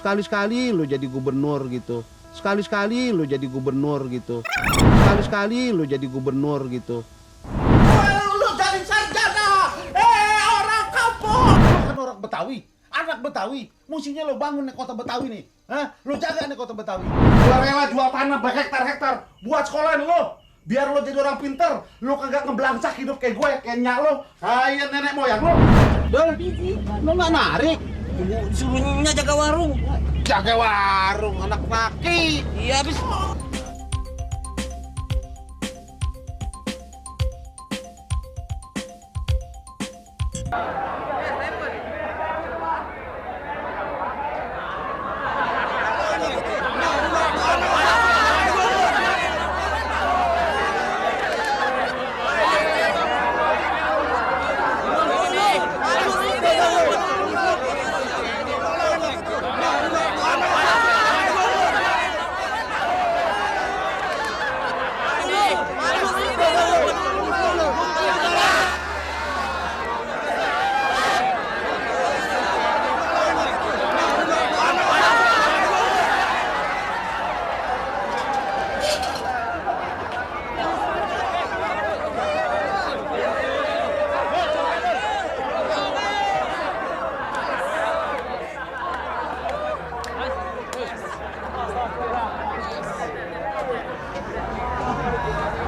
Sekali-sekali lu jadi gubernur gitu. Sekali-sekali lu jadi gubernur gitu. Sekali-sekali lu jadi gubernur gitu. Lu jadi sarjana. Orang kampung. Lu kan orang Betawi, anak Betawi. Mestinya lu bangun nih kota Betawi nih. Hah? Lu jaga nih kota Betawi. Gua rela jual tanah berhektar-hektar buat sekolahin lu. Biar lu jadi orang pinter. Lu kagak ngeblangsak hidup kayak gue, kayak nyak lu, kayak nenek moyang lu. Dul, lu nggak narik? Disuruhnya jaga warung. Jaga warung, anak laki. Iya, habis.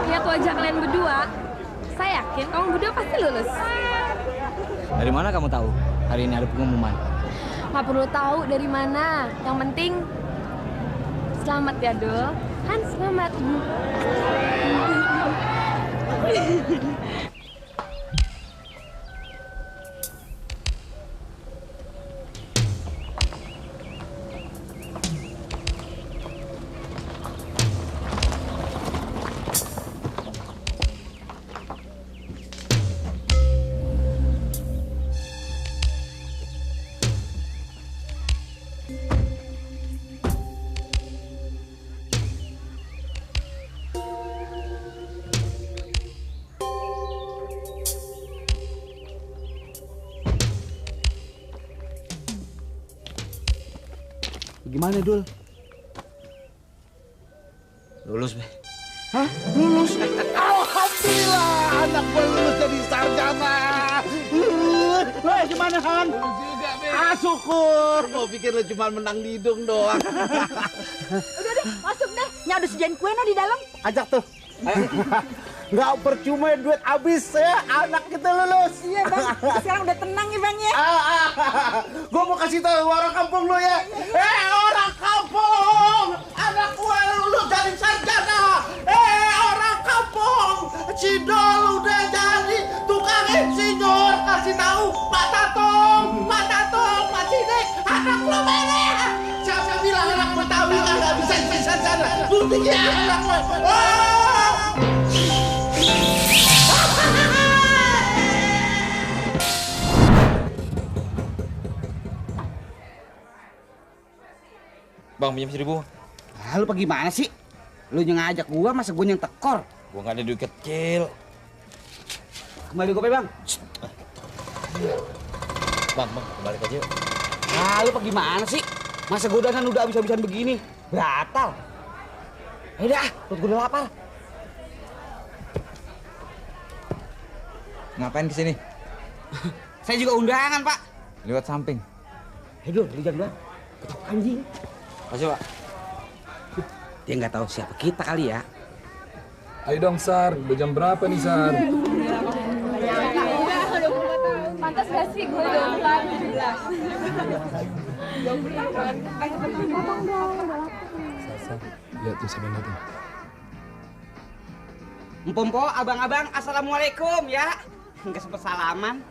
Lihat wajah kalian berdua, saya yakin kamu berdua pasti lulus. Dari mana kamu tahu hari ini ada pengumuman? Nggak perlu tahu dari mana, yang penting selamat ya, Dul. Han, selamat. Gimana, Dul? Lulus, Be. Hah? Lulus? Alhamdulillah, anak gue lulus jadi sarjana. Gimana, Han? Lulus juga, Be. Syukur. Gue pikir lu cuma menang di hidung doang. Udah deh, masuk deh. Nya udah sediain kue no di dalam. Ajak tuh. Nggak percuma duit habis ya, anak kita lulus. Iya bang, sekarang udah tenang ya bang ya. Gue mau kasih tahu orang kampung lo ya. Orang kampung, anak gue lulus jadi sarjana. Orang kampung, Cidol udah jadi tukang insinyur. Kasih tahu Pak Tatong, Pak Sidik, anak lo mere. Siapa bilang anak Betawi nggak bisa sarjana? Buktinya anak lo. Bang, pinjam 1.000. Lu pergi mana sih? Lu yang ngajak gua, masa gua yang tekor? Gua nggak ada duit kecil. Kembali gopay bang. Bang, kembali aja yuk. Lu pergi mana sih? Masa godanan udah habis-habisan begini? Batal. Dah, perut gua udah lapar. Ngapain kesini? Saya juga undangan, Pak. Lewat samping. Lu jangan duluan. Ketok anjing. Kasih, Pak. Dia nggak tahu siapa kita kali ya. Ayo dong, Sar. Udah jam berapa nih, Sar? Pantas gak sih gue dompet? Sar, lihat tuh siapa yang datang. Empompo, abang-abang, assalamualaikum ya. Nggak sempet salaman.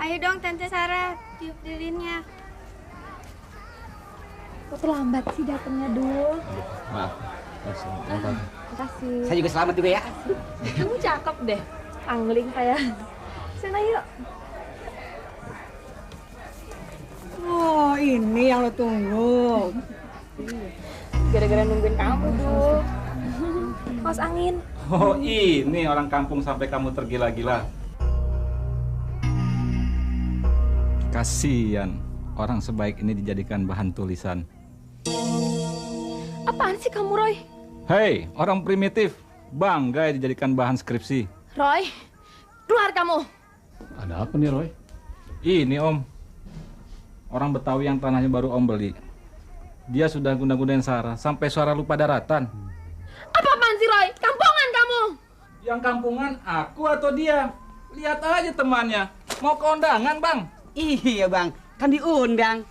Ayo dong Tante Sarah, tiup lilinnya. Kok terlambat sih datangnya, Dul? Maaf. Makasih. Saya juga selamat juga ya. Kamu cakep deh, angling kayak. Sana yuk. Oh ini yang lo tunggu. Gara-gara nungguin kamu, Dul. Kos angin. Oh ini orang kampung sampai kamu tergila-gila. Kasian orang sebaik ini dijadikan bahan tulisan. Apaan sih kamu, Roy? Hei, orang primitif. Bangga dijadikan bahan skripsi. Roy, keluar kamu. Ada apa nih, Roy? Ini, Om. Orang Betawi yang tanahnya baru Om beli. Dia sudah guna-gunain Sarah sampai Sarah lupa daratan. Apa-apaan sih, Roy? Kampungan kamu. Yang kampungan aku atau dia? Lihat aja temannya. Mau ke undangan, Bang. Iya bang, kan diundang.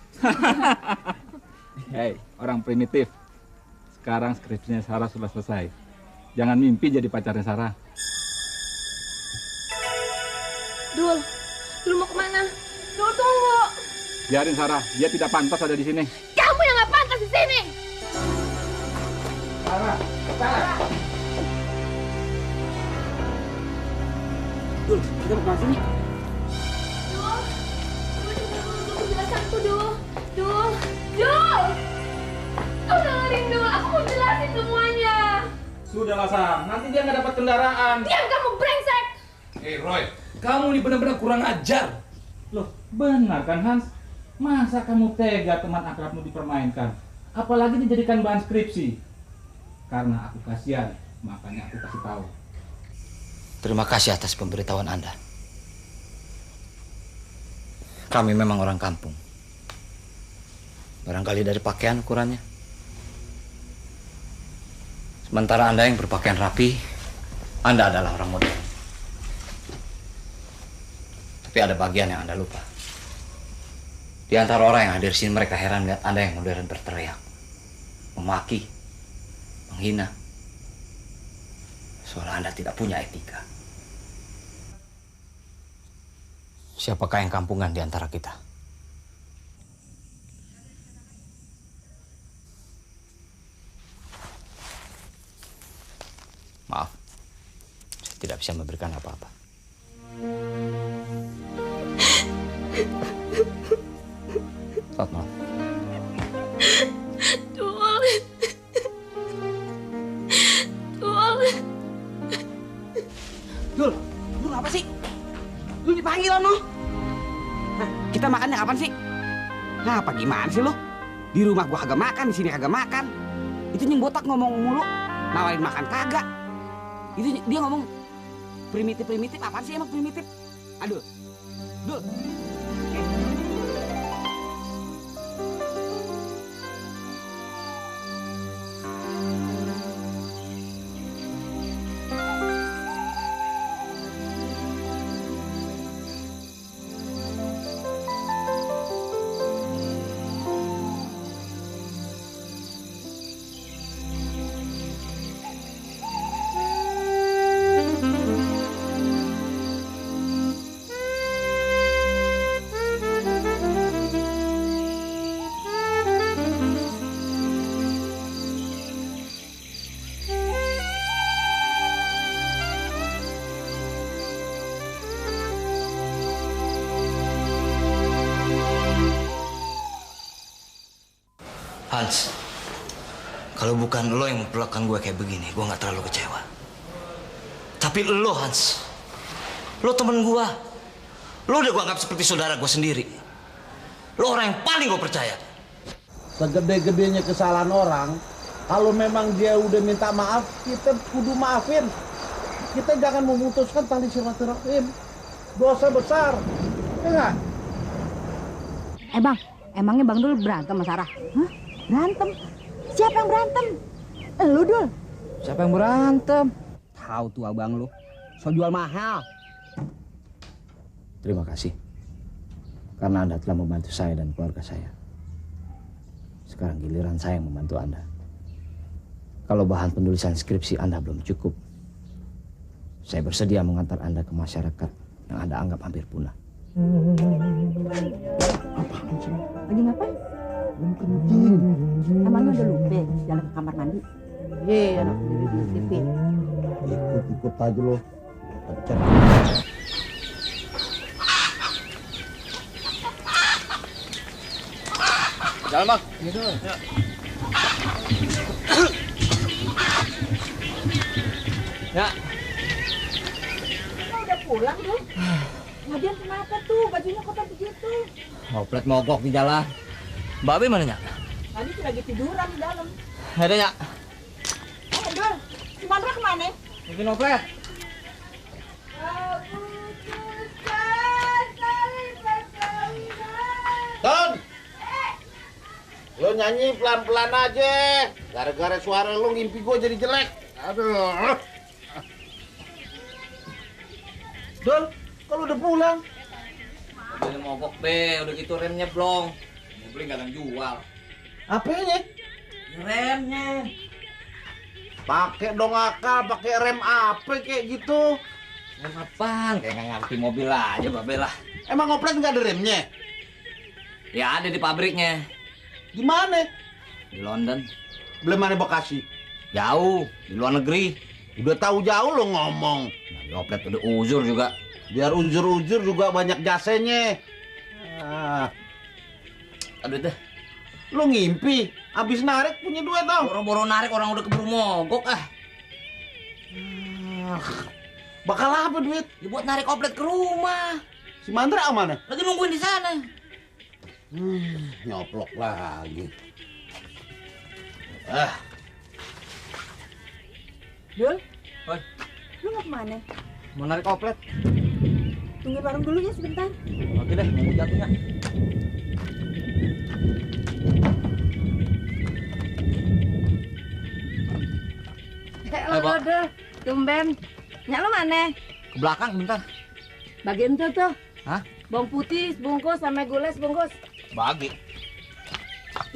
Hei, orang primitif. Sekarang skripsinya Sarah sudah selesai. Jangan mimpi jadi pacarnya Sarah. Dul mau kemana? Dul, tunggu. Biarin Sarah, dia tidak pantas ada di sini. Kamu yang nggak pantas di sini. Sarah. Dul, kita mau kemana sini? Dul, jelasan tuh, Dul. Dul. Kau dengerin, Dul. Aku mau jelasin semuanya. Sudahlah, Sarah. Nanti dia nggak dapat kendaraan. Diam kamu, brengsek. Roy, kamu ini benar-benar kurang ajar. Loh, benar kan, Hans? Masa kamu tega teman akrabmu dipermainkan? Apalagi dijadikan bahan skripsi. Karena aku kasihan, makanya aku kasih tahu. Terima kasih atas pemberitahuan Anda. Kami memang orang kampung. Barangkali dari pakaian ukurannya. Sementara Anda yang berpakaian rapi, Anda adalah orang modern. Tapi ada bagian yang Anda lupa. Di antara orang yang hadir sini, mereka heran lihat Anda yang modern berteriak, memaki, menghina. Soalnya Anda tidak punya etika. Siapakah yang kampungan di antara kita? Maaf, saya tidak bisa memberikan apa-apa. Selamat malam. Dul. Dul apa sih? Lu dipanggil ono. Hah, kita makannya kapan sih? Nah, apa gimana sih lu? Di rumah gua kagak makan, di sini kagak makan. Itu yang botak ngomong mulu, nawarin makan kagak. Itu dia ngomong primitif apaan sih emang primitif? Aduh. Dul. Hans, kalau bukan lo yang memperlakukan gue kayak begini, gue nggak terlalu kecewa. Tapi lo, Hans, lo temen gue. Lo udah gue anggap seperti saudara gue sendiri. Lo orang yang paling gue percaya. Segede-gedenya kesalahan orang, kalau memang dia udah minta maaf, kita kudu maafin. Kita jangan memutuskan tali silaturahim. Dosa besar. Ya nggak? Bang, emangnya Bang Dul berantem sama Sarah? Hah? Berantem? Siapa yang berantem? Lu, Dul. Siapa yang berantem? Tahu tuh abang lu. So jual mahal. Terima kasih. Karena Anda telah membantu saya dan keluarga saya. Sekarang giliran saya yang membantu Anda. Kalau bahan penulisan skripsi Anda belum cukup, saya bersedia mengantar Anda ke masyarakat yang Anda anggap hampir punah. Apaan sih? Lagi ngapain? Belum kencing. Emangnya udah lupa jalan ke kamar mandi? Iya, anak sendiri di TV. Ikut aja lo. Pencet. Jalan, Bang. Gitu. Ya. Udah pulang, Dul? Lagian kenapa tuh bajunya kotor begitu? Oplet mogok di jalan. Mbak Be mana, Nyak? Tadi tuh lagi tiduran di dalam. Ada, Nyak. Dul, si Mandra kemana? Bikin oplet. Don, lo nyanyi pelan-pelan aja. Gara-gara suara lo ngimpi gue jadi jelek. Aduh. Don, kalau udah pulang. Mobilnya mogok, Be. Udah gitu remnya blong. Mobilnya nggak ada yang jual. Apanya? Remnya. Pakai dong akal, pakai rem apa kayak gitu. Rem apaan? Kayak nggak ngerti mobil aja, Mbak Be lah. Emang oplet nggak ada remnya? Ya ada di pabriknya. Di mana? Di London. Belum mana Bekasi. Jauh. Di luar negeri. Udah tahu jauh lo ngomong. Nah, di oplet udah uzur juga. Biar unjur-unjur juga banyak jasanya. Ah, Aduh deh. lo ngimpi, habis narik punya duit dong. Boro-boro narik orang udah keburu mogok ah. Bakal apa duit? Ya buat narik oplet ke rumah. Si Mandra mana? Lagi nungguin di sana. Nyoplok lagi. Dul, Oi, lu mau kemana? mau narik oplet. Tunggu bareng dulu ya sebentar. Oke deh, mau jatuhnya. Lo Dul, tumben. Nyak lu mana? Ke belakang bentar. Bagian tuh tuh. Hah? Bawang putih sebungkus sama gula sebungkus. Bagi.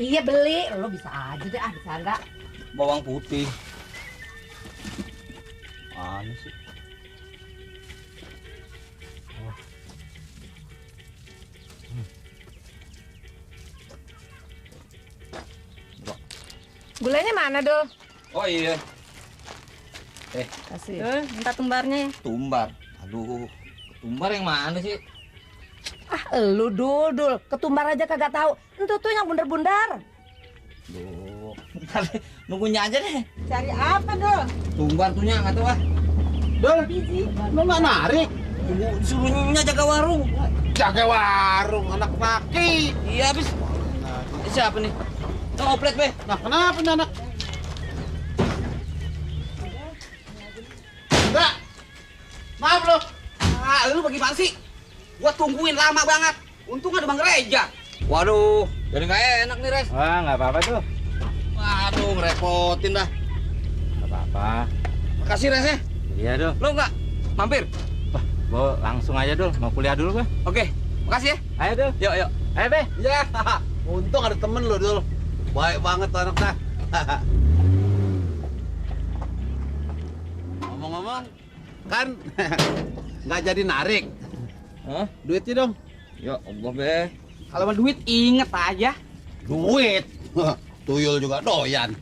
Iya beli, lo bisa aja deh bercanda. Bawang putih. Mana sih? Gulanya mana, Dul? Oh iya. Kasih. Dul, minta tumbarnya. Tumbar. Aduh, tumbar yang mana sih? Ah, lu Dul, ketumbar aja kagak tahu. Itu tuh yang bundar-bundar. Duh, ntar deh, nunggunya aja deh. Cari apa, Dul? Tumbar tuhnya nggak tahu ah. Dol, lo nggak narik? Disuruhnya jaga warung. Jaga warung, anak laki. Iya habis. Siapa nih? Nah, oplet be. Nah, kenapa nih anak? Enggak. Maaf lo. Ah, lu bagaimana sih? Gua tungguin lama banget. Untung ada Bang Reja. Waduh, jadi nggak enak nih Res. Wah, nggak apa-apa tuh. Waduh, ngerepotin dah. Nggak apa-apa. Makasih Res ya. Iya, Dul. Lu nggak mampir? Wah, gua langsung aja, Dul. Mau kuliah dulu gua. Oke, makasih ya. Ayo, Dul. Yuk, yuk. Ayo, Be. Ya, untung ada temen lo Dul. Baik banget tuh anaknya. Ngomong-ngomong, kan nggak jadi narik. Hah? Duitnya dong. Ya Allah be. Kalau mau duit inget aja. Duit. Tuyul juga doyan.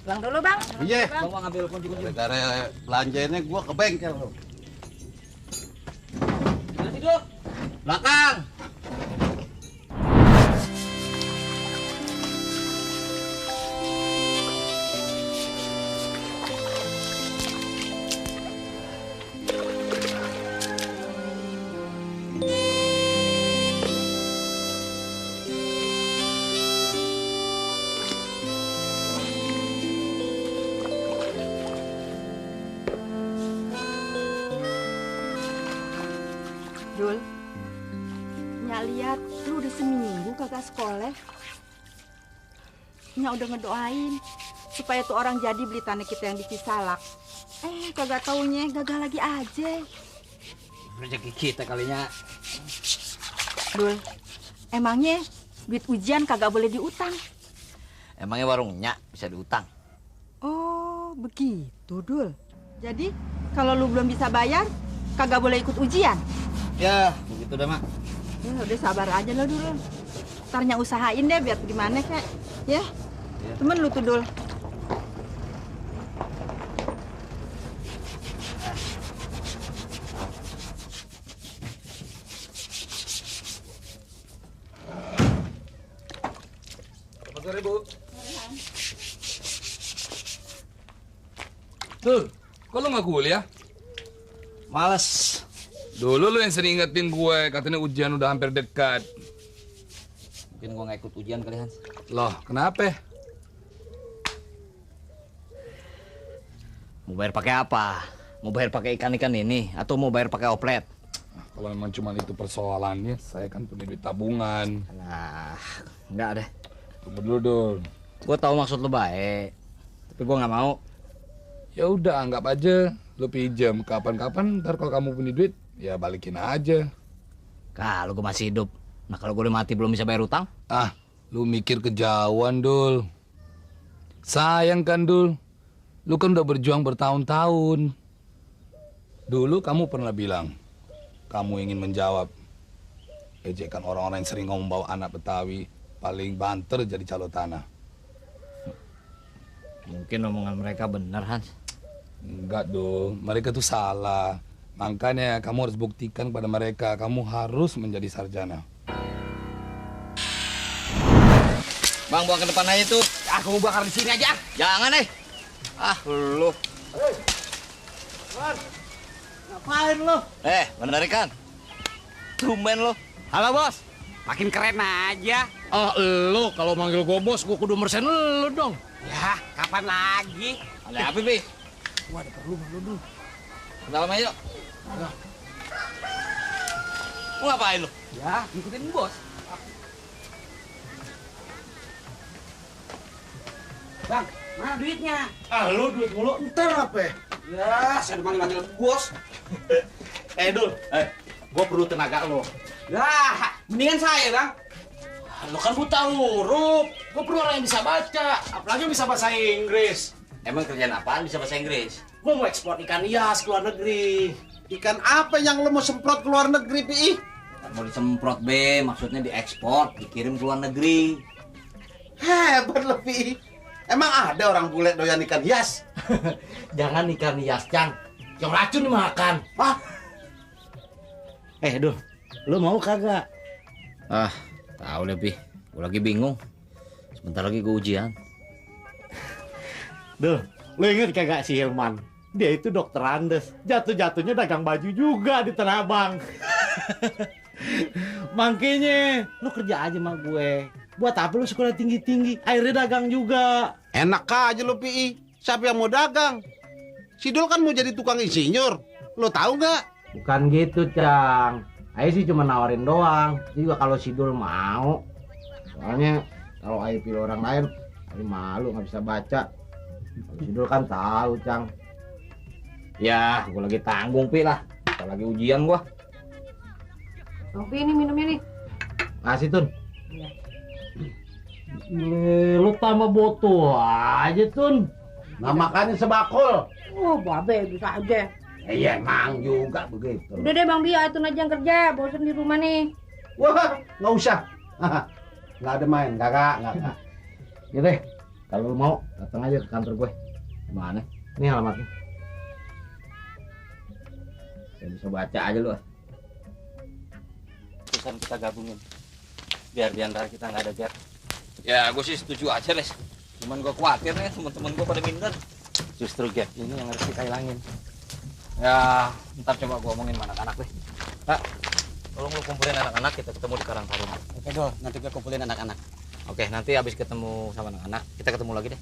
Pulang dulu, Bang. Iya. Bang ngambil kunci-kunci. Gara-gara belanjanya gua ke bengkel lo. Mana sih, Dul? Belakang. Dul, Nyak lihat lu udah seminggu kagak sekolah. Nyak udah ngedoain supaya tuh orang jadi beli tanah kita yang di Cisalak. Kagak taunya gagal lagi aja. Rezeki kita kalinya. Dul, emangnya duit ujian kagak boleh diutang? Emangnya warungnya bisa diutang? Oh, begitu, Dul. Jadi, kalau lu belum bisa bayar, kagak boleh ikut ujian? Ya, begitu dah, Mak. Ya udah sabar aja lo dulu. Ntar Nyak usahain deh biar gimana kek. Ya, temen lu tuh, Dul. Dul, kok lo nggak kuliah? Males. Dulu lu yang sering ingetin gue, katanya ujian udah hampir dekat. Mungkin gue nggak ikut ujian kali, Hans. Loh, kenapa? Mau bayar pakai apa? Mau bayar pakai ikan-ikan ini atau mau bayar pakai oplet? Kalau memang cuma itu persoalannya, saya kan punya duit tabungan. Nah, enggak deh. Tunggu dulu, Dul. Gue tahu maksud lo baik, tapi gue nggak mau. Ya udah, anggap aja lu pinjam. Kapan-kapan ntar kalau kamu punya duit, ya balikin aja. Kalau gue masih hidup, nah kalau gue udah mati belum bisa bayar utang? Ah, lu mikir kejauhan, Dul. Sayang kan, Dul. Lu kan udah berjuang bertahun-tahun. Dulu kamu pernah bilang, kamu ingin menjawab ejekan orang-orang yang sering ngomong bawa anak Betawi paling banter jadi calo tanah. Mungkin omongan mereka benar, Hans. Enggak dong, mereka tuh salah. Makanya kamu harus buktikan pada mereka, kamu harus menjadi sarjana. Bang, buang ke depan aja tuh. Aku mau bakar di sini aja. Jangan, Ah, lu. Ngapain lo? Bener ikan. Tumben lo. Halo, Bos. Makin keren aja. Oh, lu kalau manggil gue bos, gue kudu mersen lu dong. Ya, kapan lagi? Ada apa, Bi? Wah, ada perlu sama lu dulu. Dalam aja, yuk. Mau ngapain lu? Ya, ngikutin bos. Bang, mana duitnya? Ah, lo duit mulu ntar apa? Ya, saya udah manggil bos. Dul, gue perlu tenaga lo. Lah, mendingan saya, Bang. Lo kan buta huruf, gue perlu orang yang bisa baca, apalagi yang bisa bahasa Inggris. Emang kerjaan apaan bisa bahasa Inggris? Gue mau ekspor ikan hias ke luar negeri. Ikan apa yang lo mau semprot ke luar negeri, Pi? Mau disemprot, Be. Maksudnya diekspor, dikirim ke luar negeri. Hebat lo, Pi. Emang ada orang bule doyan ikan hias? Jangan ikan hias, Cang. Yang racun dimakan. Ah, Dul, lu mau kagak? Ah, tahu deh, Pi. Gue lagi bingung. Sebentar lagi gue ujian. Dul, lu inget kagak si Hilman? Dia itu dokter Andes. Jatuh-jatuhnya dagang baju juga di Tanah Abang. Makanya, lu kerja aja sama gue. Buat apa lu sekolah tinggi-tinggi? Akhirnya dagang juga. Enak aja lo, Pi. Siapa yang mau dagang? Si Dul kan mau jadi tukang insinyur. Lo tahu nggak? Bukan gitu, Cang. Ayo sih cuma nawarin doang. Juga kalau si Dul mau. Soalnya kalau Ayo pilih orang lain, Ayo malu nggak bisa baca. Kalau si Dul kan tahu, Cang. Ya, gue lagi tanggung, Pi lah. Ntar lagi ujian gua. Kopi ini minumnya nih. Kasih, Tun. Lu tambah botol aja, Tun. nah makannya sebakul. Oh, babe bisa aja. Iya, emang juga begitu. Udah deh Bang Bi, itu aja yang kerja. Bosan di rumah nih. Wah, nggak usah. Nggak ada main, kakak, nggak. Ya deh, kalau lu mau datang aja ke kantor gue. Gimana? Ini alamatnya. Ya bisa baca aja lu. Perusahaan kita gabungin. Biar di antara kita nggak ada gap. Ya, gue sih setuju aja, Les. Cuman gue khawatir nih teman-teman gue pada minder. Justru gap ini yang harus kita hilangin. Ya, ntar coba gue omongin sama anak-anak deh. Pak, tolong lu kumpulin anak-anak, kita ketemu di Karang Taruna. Oke, Dul. Nanti gue kumpulin anak-anak. Oke, nanti habis ketemu sama anak-anak, kita ketemu lagi deh.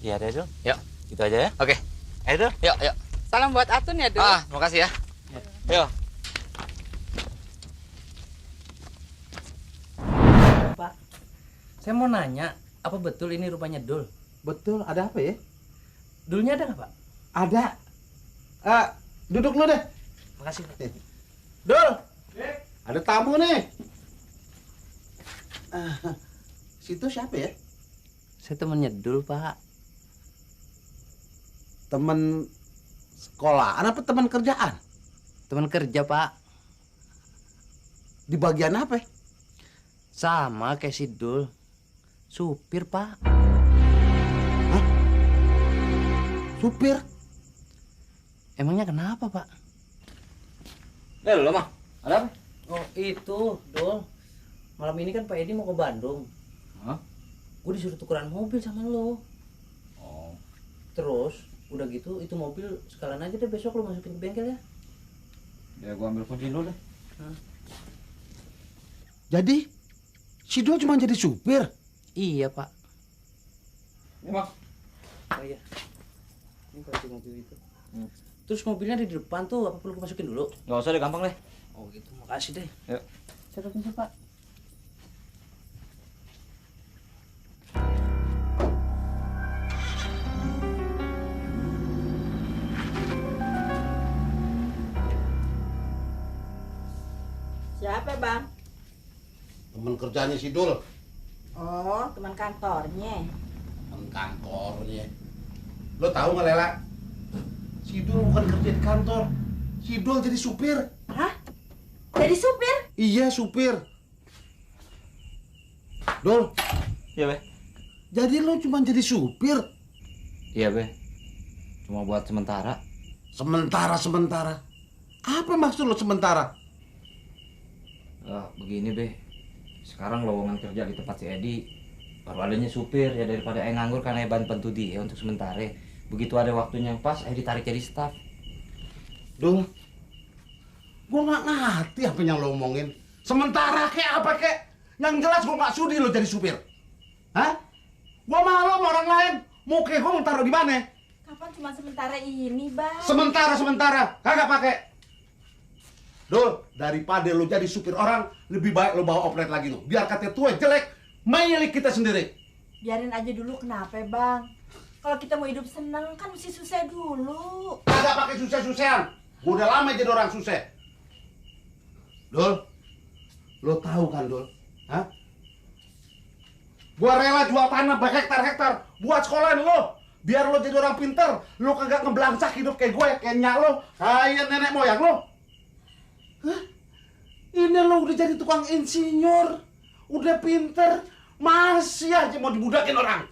Iya deh, Dul. Yuk. Gitu aja ya. Oke. Ayo, Dul. Yuk, yuk. Salam buat Atun ya, Dul. Makasih ya. Yuk. Pak, saya mau nanya, apa betul ini rupanya Dul? Betul, ada apa ya? Dulnya ada nggak, Pak? Ada. Duduk lu deh. Makasih, Pak. Dul, ada tamu nih. Situ siapa ya? Saya temennya Dul, Pak. Temen sekolahan apa teman kerjaan? Teman kerja, Pak. Di bagian apa? Sama kayak si Dul. Supir, Pak. Hah? Supir? Emangnya kenapa, Pak? Lo mah, ada apa? Oh, itu, Dul. Malam ini kan Pak Edi mau ke Bandung. Hah? Gue disuruh tukeran mobil sama lo. Oh. Terus, udah gitu, itu mobil sekalian aja deh besok lo masukin ke bengkel ya. Ya gua ambil kunci dulu deh. Jadi si Dul cuma jadi supir. Iya, Pak. Ya, Mak. Oh iya. Ini kunci mobil itu. Terus mobilnya ada di depan tuh, apa perlu gue masukin dulu? Nggak usah deh, gampang deh. Oh gitu, makasih deh. Yuk. Saya kunci, Pak. Siapa, Bang? Temen kerjanya si Dul. Oh, teman kantornya. Temen kantornya. Lo tahu nggak Lela? Si Dul bukan kerja di kantor. Si Dul jadi supir. Hah? Jadi supir? Iya supir. Dul. Iya, Be. Jadi lo cuma jadi supir? Iya, Be. Cuma buat sementara. Sementara. Apa maksud lo sementara? Begini, Be. Sekarang lowongan kerja di tempat si Edi baru adanya supir, ya daripada nganggur karena bantu dia untuk sementara. Begitu ada waktunya yang pas, ditarik jadi staf. Dul, gua nggak ngerti apa yang lo omongin. Sementara kek apa kek? Yang jelas gua nggak sudi lo jadi supir. Hah? Gua malu sama orang lain. Muka gua mau taruh di mana? Kapan cuma sementara ini, Bang? Sementara, kagak pakai. Dul, daripada lo jadi supir orang, lebih baik lo bawa oplet lagi lo. Biar kata tua jelek, milik kita sendiri. Biarin aja dulu, kenapa, Bang? Kalau kita mau hidup seneng kan mesti susah dulu. Kagak pakai susah-susahan. Gua udah lama jadi orang susah. Dul, lo tahu kan Dul? Hah? Gua rela jual tanah berhektar-hektar buat sekolahan lo. Biar lo jadi orang pinter. Lo kagak ngebelangsak hidup kayak gue, kayak nyak lo, kayak nenek moyang lo. Hah? Ini lo udah jadi tukang insinyur, udah pinter, masih aja mau dibudakin orang.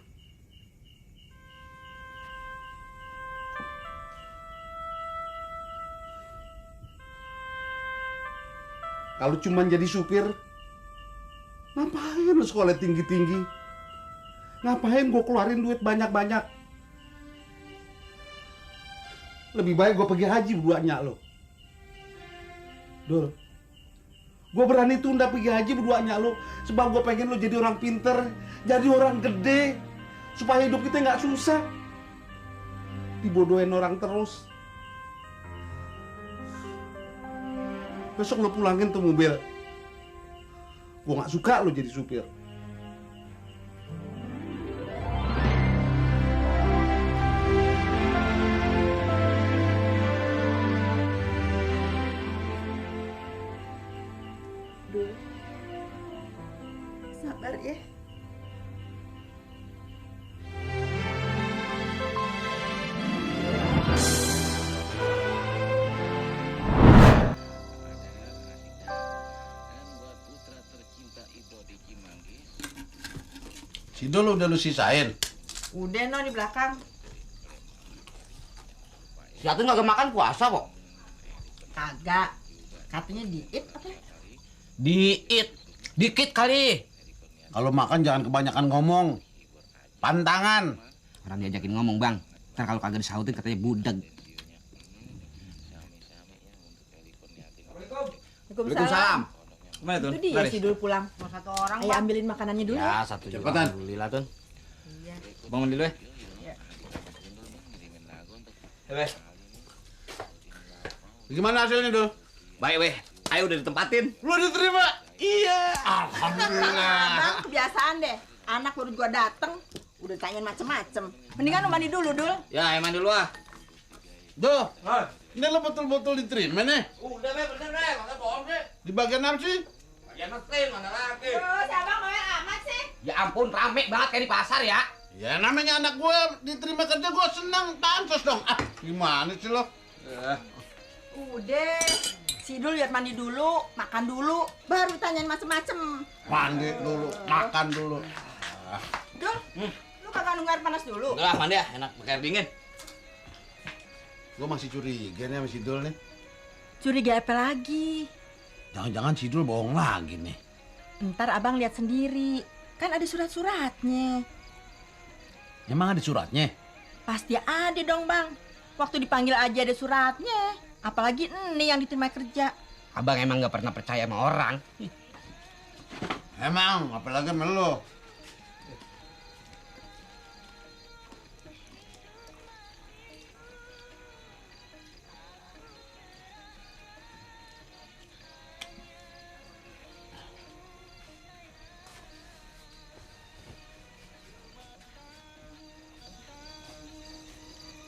Kalau cuma jadi supir, ngapain lo sekolah tinggi-tinggi? Ngapain gue keluarin duit banyak-banyak? Lebih baik gue pergi haji berduanya lo. Dul, gue berani tunda pergi haji berduanya lo, sebab gue pengen lo jadi orang pinter, jadi orang gede, supaya hidup kita nggak susah. Dibodohin orang terus. Besok lo pulangin tuh mobil. Gue gak suka lo jadi supir. Duh. Sabar ya. Si Dul udah lu sisain. Udah no di belakang. Si Atun nggak makan puasa kok. Kagak. Katanya diet apa? Diit. Dikit kali. Kalau makan jangan kebanyakan ngomong. Pantangan. Orang diajakin ngomong, Bang. Ntar kalau kagak disautin katanya budak. Waalaikumsalam. Gimana, Tun? Itu dia si Dul pulang. Mau satu orang, Ayo ambilin makanannya dulu. Ya, satu juga. Cepetan. Alhamdulillah, Tun. Iya. Bangun dulu ya. Iya. Weh. Gimana hasilnya, Dul? Baik, weh. Ayo udah ditempatin. Lu diterima? Iya. Alhamdulillah. Bang, kebiasaan deh. Anak baru gua dateng, udah tanyain macem-macem. Mendingan lu mandi dulu, Dul. Ya, emang dulu ah. Dul, ini lo betul-betul diterima nih. Udah, Be, bener, Be. Masa bohong, Be. Di bagian apa sih? Bagian mesin, mana lagi? Siapa ngomel amat sih? Ya ampun, rame banget kayak di pasar ya. Ya namanya anak gue diterima kerja gue senang, pantas dong. Ah, gimana sih lo? Udah, si Dul lihat mandi dulu, makan dulu, baru tanyain macem-macem. Mandi dulu, makan dulu. Dul, lu kagak nunggu air panas dulu? Udah, mandi ya, enak pakai air dingin. Gue masih curiga nih sama si Dul nih. Curiga apa lagi? Jangan-jangan si Dul bohong lagi nih. Ntar abang lihat sendiri, kan ada surat-suratnya. Emang ada suratnya? Pasti ada dong bang. Waktu dipanggil aja ada suratnya. Apalagi ini yang diterima kerja. Abang emang nggak pernah percaya sama orang. Emang, apalagi sama lu.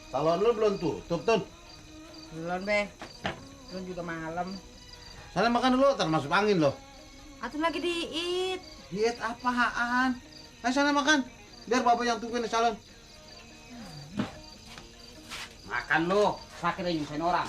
Salon lu belum tutup, Tun. Belum, Be. Belum juga malam. Sana makan dulu, ntar masuk angin loh. Atun lagi diit. Diet apaan? Ayo sana makan. Biar bapak yang tungguin di salon. Makan lu, sakit aja nyusahin orang.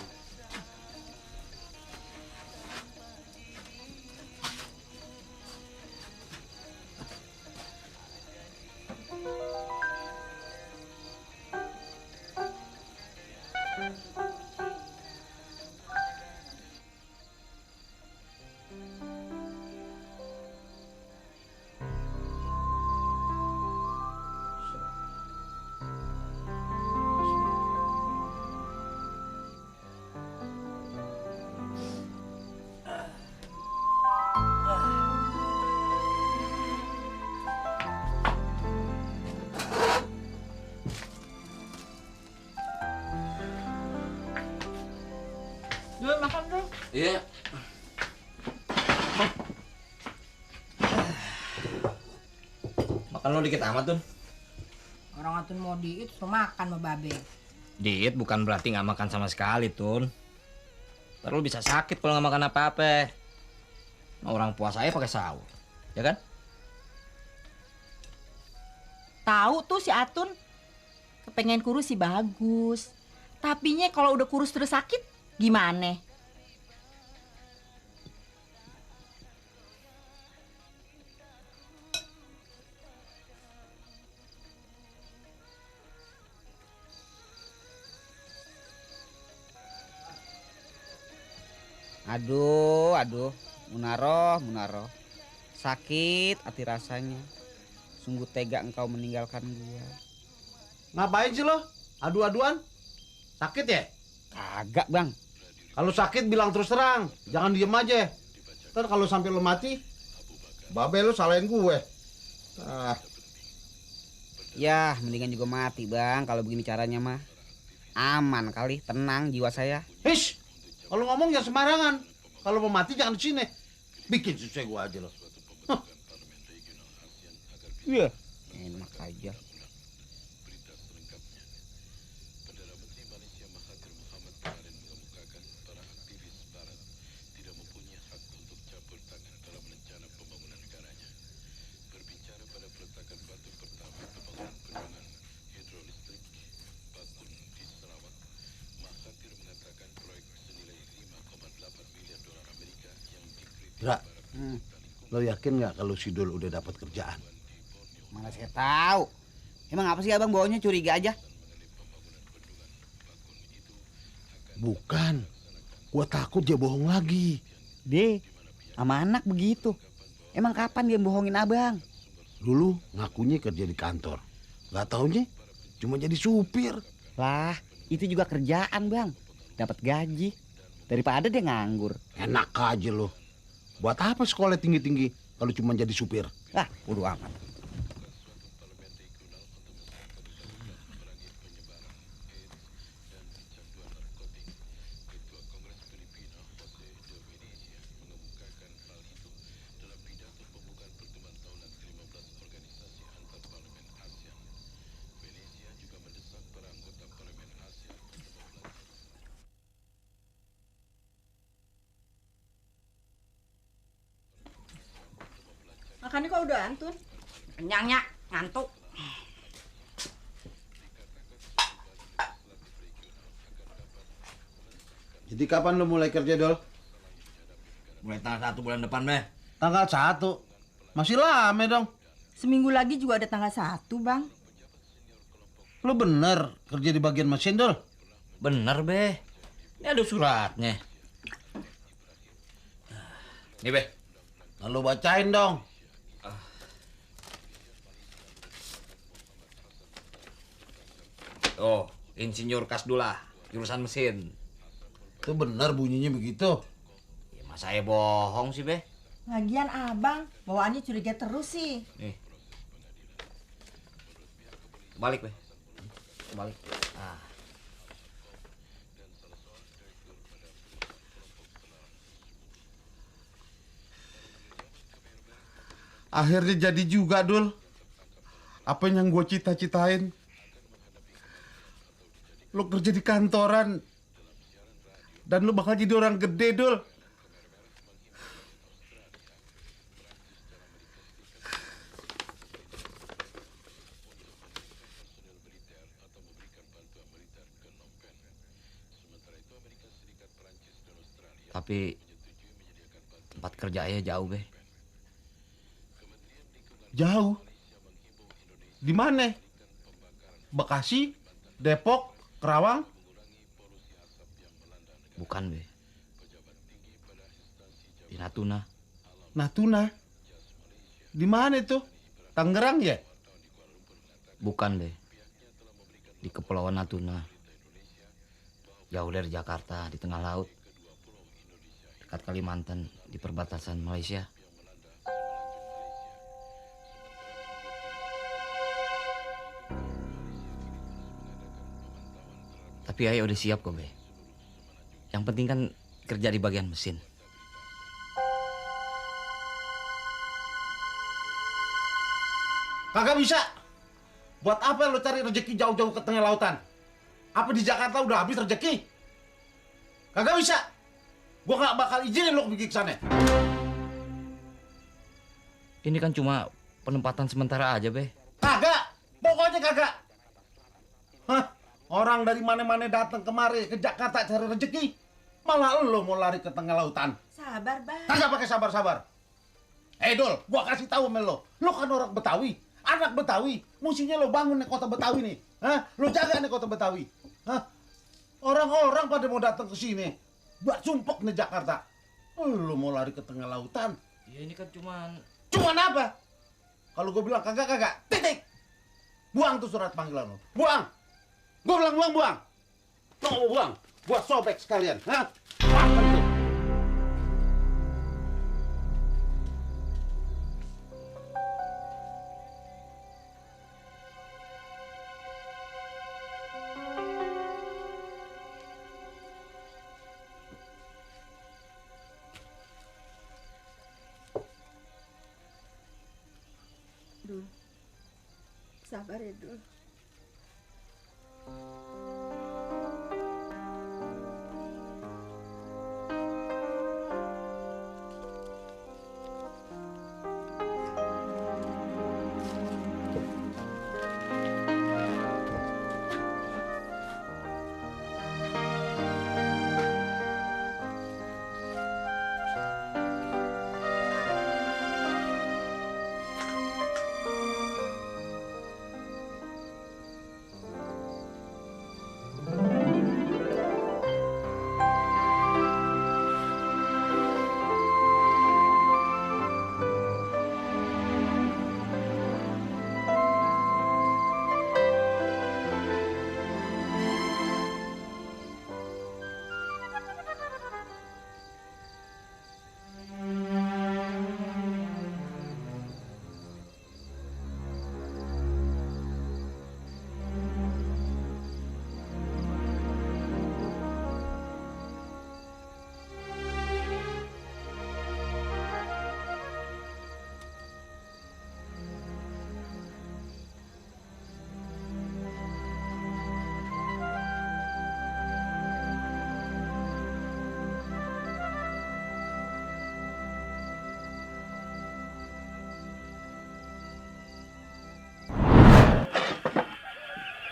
Dul, makan dulu. Iya. Makan lo dikit amat tuh. Orang Atun mau diit, so makan sama Babe. Diet bukan berarti nggak makan sama sekali, Tun. Ntar lu bisa sakit kalau nggak makan apa-apa. Nah, orang puasa aja pakai sahur, ya kan? Tahu tuh si Atun. Kepengen kurus sih bagus. Tapinya kalau udah kurus terus sakit, gimana? Aduh, Munaro. Sakit hati rasanya. Sungguh tega engkau meninggalkan gua. Ngapain sih lo? Adu-aduan? Sakit ya? Kagak, Bang. Kalau sakit bilang terus terang, jangan diem aja. Ntar kalau sampai lo mati, babe lo salahin gue. Ya, mendingan juga mati, Bang. Kalau begini caranya mah. Aman kali, tenang jiwa saya. Hish, kalau ngomong ya sembarangan. Kalau mau mati jangan di sini. Bikin susah gue aja lo. Iya. Enak aja. Dra, lo yakin nggak kalau si Dul udah dapat kerjaan? Mana saya tahu. Emang apa sih abang bawanya curiga aja? Bukan, gua takut dia bohong lagi. Deh, sama anak begitu. Emang kapan dia bohongin abang? Dulu ngakunya kerja di kantor, nggak taunya cuma jadi supir. Lah, itu juga kerjaan, Bang. Dapat gaji daripada dia nganggur. Enak aja lo. Buat apa sekolah tinggi-tinggi kalau cuma jadi supir? Ah, bodo amat. Makannya kok udah Antun? Kenyangnya, ngantuk. Jadi kapan lo mulai kerja, Dol? Mulai tanggal 1 bulan depan, Beh. Tanggal 1. Masih lama dong. Seminggu lagi juga ada tanggal 1, Bang. Lo bener kerja di bagian mesin, Dol? Bener, Beh. Ini ada suratnya. Nih, Beh. Lalu bacain dong. Oh, insinyur Kasdullah, jurusan mesin. Itu benar bunyinya begitu. Ya masa saya bohong sih, Be? Lagian abang, bawaannya curiga terus sih. Nih. Balik, Be. Balik. Ah. Akhirnya jadi juga, Dul. Apa yang gue cita-citain. Lu kerja di kantoran. Dan lu bakal jadi orang gede, Dul. Tapi tempat kerja ayah jauh, Be. Jauh? Di mana? Bekasi? Depok? Kerawang? Bukan, Be. Di Natuna. Natuna? Di mana itu? Tangerang ya? Bukan, Be. Di Kepulauan Natuna. Jauh dari Jakarta, di tengah laut. Dekat Kalimantan, di perbatasan Malaysia. Tapi ayah udah siap kok, Be. Yang penting kan kerja di bagian mesin. Kagak bisa. Buat apa lo cari rezeki jauh-jauh ke tengah lautan? Apa di Jakarta udah habis rezeki? Kagak bisa. Gua gak bakal izinin lo pergi ke sana. Ini kan cuma penempatan sementara aja, Be. Kagak. Pokoknya kagak. Hah? Orang dari mana-mana datang kemari ke Jakarta cari rezeki. Malah lo mau lari ke tengah lautan. Sabar, Bang. Kagak pakai sabar-sabar. Dul, gua kasih tahu sama lo. Lo kan orang Betawi, anak Betawi. Mestinya lo bangun nih kota Betawi nih. Hah? Lo jaga nih kota Betawi. Hah? Orang-orang pada mau datang ke sini. Buat sumpok nih Jakarta. Lo mau lari ke tengah lautan. Ya ini kan cuman apa? Kalau gue bilang kagak, titik. Buang tuh surat panggilan lo. Buang. Gue bilang buang. Lo mau buang? Gua sobek sekalian. Hah? Apa itu? Dul, sabar ya, Dul.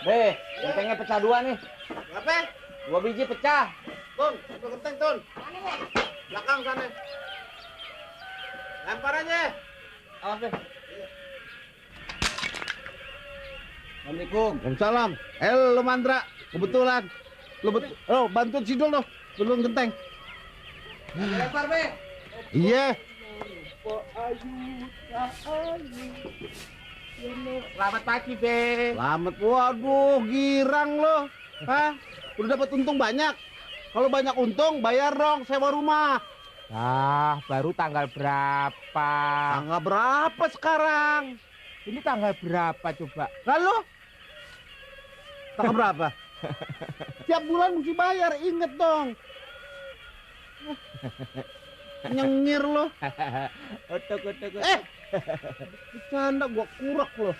Be, gentengnya pecah dua nih. Berapa? 2 biji pecah. Tun, satu genteng, Tun. Belakang sana. Lempar aja. Awas, Be. Assalamualaikum. Waalaikumsalam. Lo Mandra, kebetulan. Lo bantuin si Dul lo. Belum genteng. Lempar, Be. Iya. Selamat pagi, Be. Selamat. Waduh, girang lo. Hah? Udah dapat untung banyak. Kalau banyak untung, bayar dong sewa rumah. Ah, baru tanggal berapa? Tanggal berapa sekarang? Ini tanggal berapa coba? Lalu? Tanggal berapa? Tiap bulan mesti bayar, inget dong. Nyengir lo. Bercanda gua kurak lo.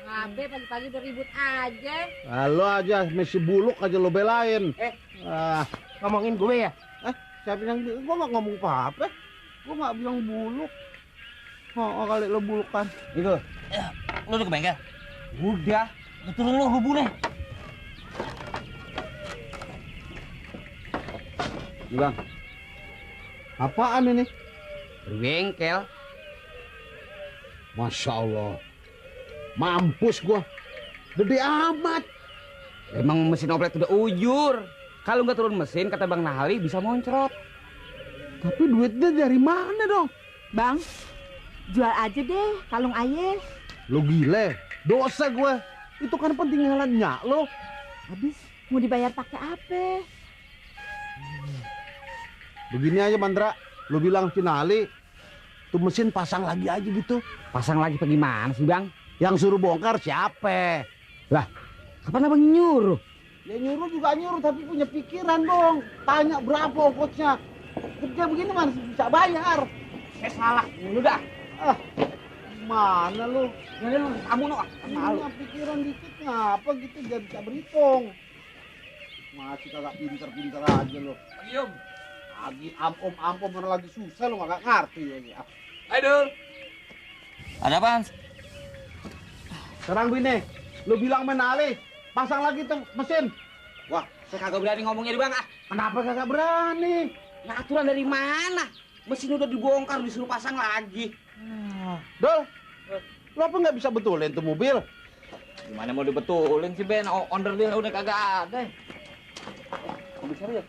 Ngabe pagi-pagi udah ribut aja. Halo aja, Messi Buluk aja lo belain. Ngomongin gue ya? Siapa yang gua nggak ngomong apa-apa. Gua nggak bilang buluk. Oh, kali lo bulukan. Itu. Lu udah ke bengkel? Udah. Turun lu hubungnya. Nih bang. Apaan ini? Bengkel. Masya Allah. Mampus gua. Gede amat. Emang mesin oplet udah ujur. Kalau nggak turun mesin, kata Bang Nahali bisa moncrot. Tapi duitnya dari mana dong? Bang, jual aja deh kalung aye. Lo gile. Dosa gua. Itu kan pentinggalan nyak lo. Habis mau dibayar pakai apa? Begini aja Mandra. Lo bilang si Nali. Tuh mesin pasang lagi aja gitu. Pasang lagi bagaimana sih Bang? Yang suruh bongkar siapa? Lah, kapan abang nyuruh? Ya nyuruh juga nyuruh tapi punya pikiran dong. Tanya berapa ongkosnya. Kerja begini mana bisa bayar. Saya salah mulu dah. Mana lu? Kamu no. Punya pikiran dikit ngapa gitu jadi bisa berhitung. Masih kagak pinter-pinter aja lo. Diam. Lagi ampom mana lagi susah lo kagak ngerti lagi. Aduh. Ada apaan? Sekarang gini, lu bilang menali, pasang lagi tuh mesin. Wah, saya kagak berani ngomongnya di Bang. Kenapa kagak berani? Nah, aturan dari mana? Mesin udah dibongkar, disuruh pasang lagi. Dol, lu apa nggak bisa betulin tuh mobil? Gimana mau dibetulin sih Ben? Onderdil udah kagak ada. Mobil siapa ya?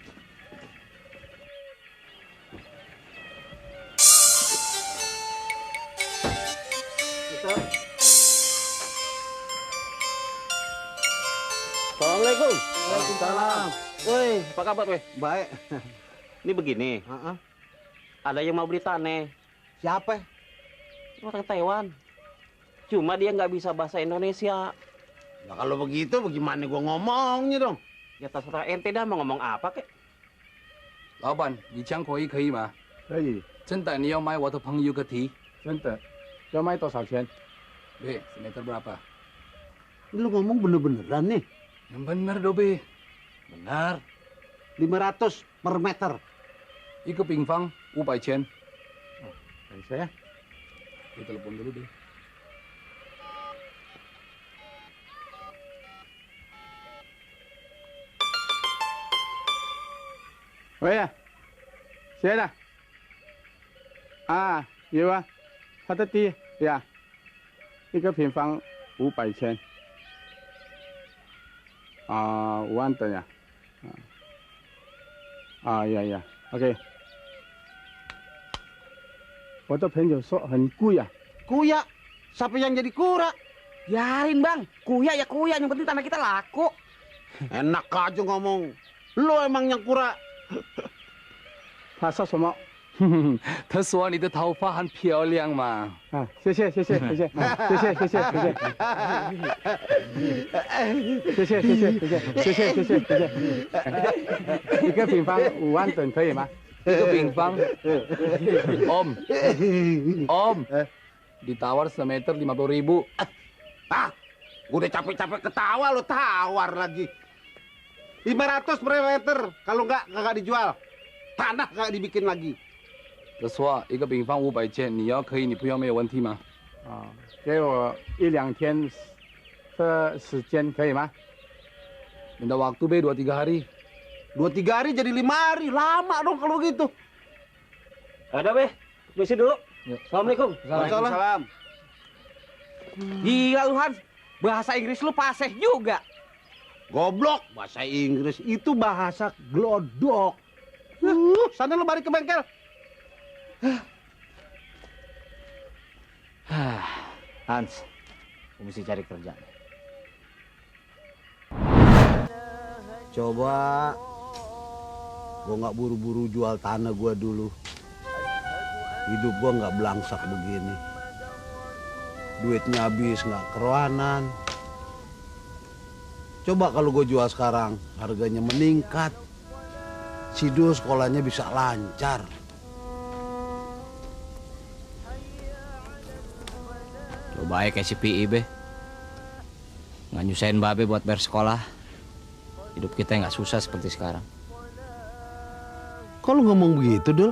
Assalamualaikum. Waalaikumsalam. Woi, apa kabar weh? Baik. Ini begini. Ada yang mau beli tanah. Siapa? Orang Taiwan. Cuma dia nggak bisa bahasa Indonesia. Nah, kalau begitu bagaimana gua ngomongnya dong? Ya terserah ente dah mau ngomong apa kek. 老板，你讲可以吗？可以，真的，你要买我的朋友个题？真的。要卖多少钱？ Be, semeter berapa? Lu ngomong bener-beneran nih? Yang bener do, Be. Benar. 500 per meter. 一个平方500钱。等一下呀。 Gue telepon dulu, Be.喂呀，谁的？啊，有啊，他的地呀，一个平方500千，啊，5万等呀，呀 ，OK。我的朋友说很贵啊， Kuya, siapa yang jadi kura? Biarin Bang, kuya ya kuya, yang penting tanah kita laku. Enak aja ngomong. Lu emang yang kura. 他说什么？他说你的头发很漂亮嘛。啊，谢谢，谢谢，谢谢，谢谢，谢谢，谢谢，谢谢，谢谢，谢谢，谢谢，谢谢，谢谢。一个平方5万等可以吗？ 一个平方。Om, ditawar semeter 50.000. Gue udah capek-capek ketawa lo tawar lagi. 500 per meter. Kalau enggak kagak dijual. Tanah kagak dibikin lagi. 他说一个平方500千，你要可以，你不要没有问题吗？啊，给我1、2天的时间可以吗？ Minta waktu Be 2-3 hari. 2-3 hari jadi 5 hari. Lama dong kalau gitu. Ada Be, misi dulu. Assalamualaikum. Waalaikumsalam. Gila lu Hans, bahasa Inggris lu fasih juga. Goblok, bahasa Inggris itu bahasa glodok. Sana lu balik ke bengkel. Hans, aku mesti cari kerja. Coba Gua nggak buru-buru jual tanah gua dulu. Hidup gua nggak belangsak begini. Duitnya habis nggak keruanan. Coba kalau gue jual sekarang, harganya meningkat. Sidul sekolahnya bisa lancar. Coba aja kayak si PI, be. Nggak nyusahin babe buat bayar sekolah. Hidup kita nggak susah seperti sekarang. Kok lu ngomong begitu, Dul?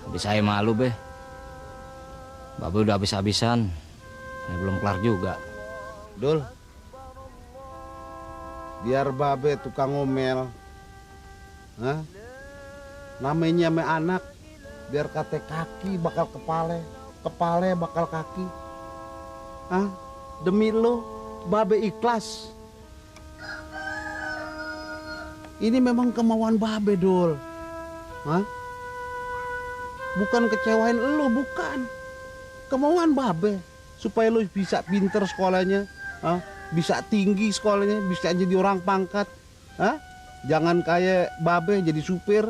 Habis saya malu, be. Babe udah habis-habisan. Saya belum kelar juga. Dul, biar babe tukang ngomel. Hah? Namanya me anak, biar kate kaki bakal kepale, kepale bakal kaki. Hah? Demi lo, babe ikhlas. Ini memang kemauan babe, Dul. Hah? Bukan kecewain lo, bukan. Kemauan babe supaya lo bisa pinter sekolahnya, hah? Bisa tinggi sekolahnya, bisa jadi orang pangkat, hah? Jangan kayak babe jadi supir